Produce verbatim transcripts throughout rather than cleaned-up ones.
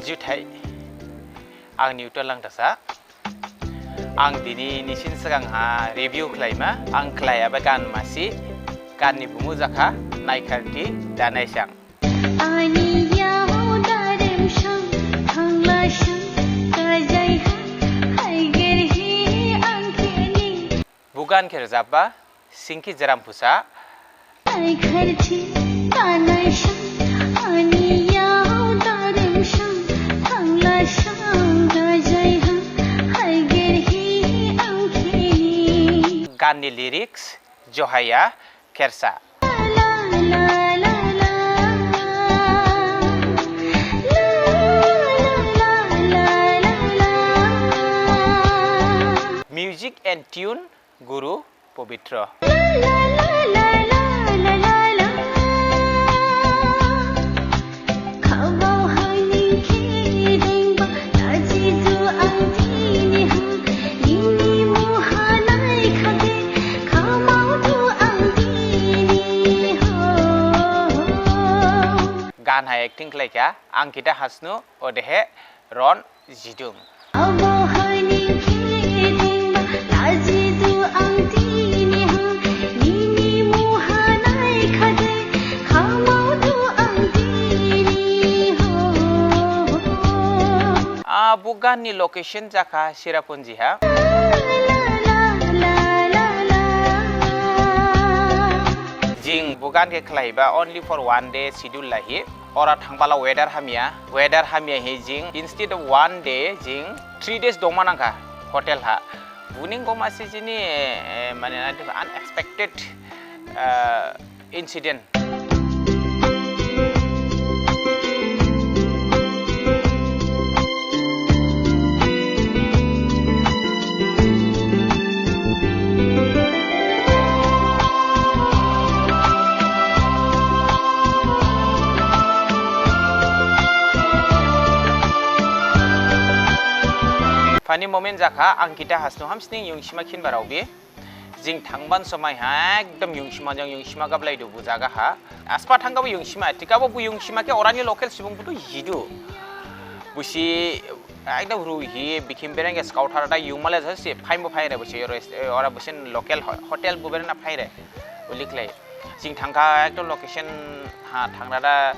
Juthai, ang Newton Langthasa. Ang dini nisin sgang ha review khlaima, ang khlaiyaba gan masi, gan ni bumu jakha Naikharti Danaisang. Ani yao darem sang, thangla sang, gajai ha, haiger hi ang kheni. Bu gan khe rajabba Singki Jarambusa. Naikharti Danaisang, ani yao darem sang, thangla sang, gajai ha, haiger hi ang kheni. Gan ni lyrics Johaya Khersa. Music and tune Guru Pobitro. Gan ha acting khlaikha Ankita Hasnu, odehe Ron Jidung. Ah, bu gan ni location jakha Cherrapunji ha. Jing bu gan khe khlaiba only for one day schedule lahi. Ora thangbala weather hamya, weather hamya hi jing instead of one day jing three days dongma nangkha hotel ha. Buning go masi jini, eh, mane unexpected, eh, incident. Funny moment jakha, Ankita Hasnu hamsining yungsima khinba raobi. Jing thangban somai ha ekdom yungsima jang yungsima gablaidu bu jaga ha. Aspa thangkhabo yungsima, thikhabo bu yungsima khe orani local subung buthu jidu. Busi ekdom ruhi bikhim bereng khe skaothar da yungmale jasi phaimbo phaire busi ora, ora busin local ho-, hotel bu bereng na phaire. Ulikhlai. Jing thangkha ekdom location ha thangrada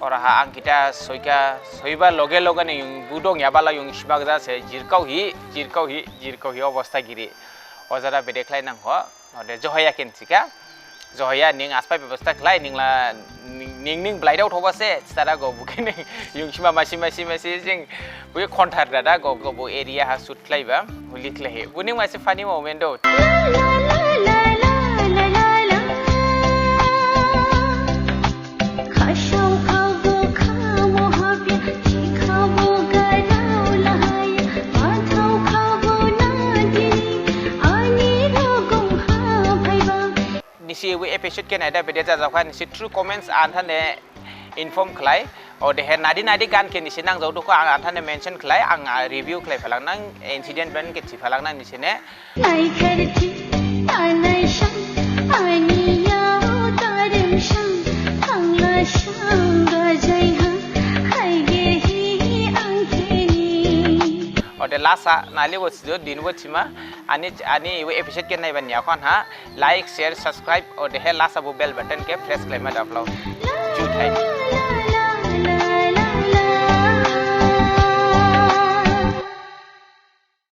ora ha Ankita soikha, soiba loge loge ni yung budong yabala yungsima jase jirkau hi, jirkau hi, jirkau hi obosta giri. Ojada bede khlai nang ho. Ode Johaya khe thikha. Johaya ning aspa bebosta khlai ning la ning, ning, ning blaidao thoba se, sitara go bukhe ning yungsima masi, masi, masi jing bukhe khonthar dada go, go bu area ha shoot khlaiba, huli khlaihi. Buning masi funny moment do. Nisi ebo episode khe naida bede jajaokha, nisi through comments anthane inform khlai. Odehe nadi nadi gan khe nisi nangjaodukho ang anthane mention khlai, ang, ah, review khlai phalangnang, incident ben khe thi phalangnang nisi ne. Ode lasa nali bo sijo din bo thima, ani, ani ebo episode khe naiba niyakhon ha. Like, share, subscribe, odehe lasa bo bell button khe press khlaima da phlao. Juthai.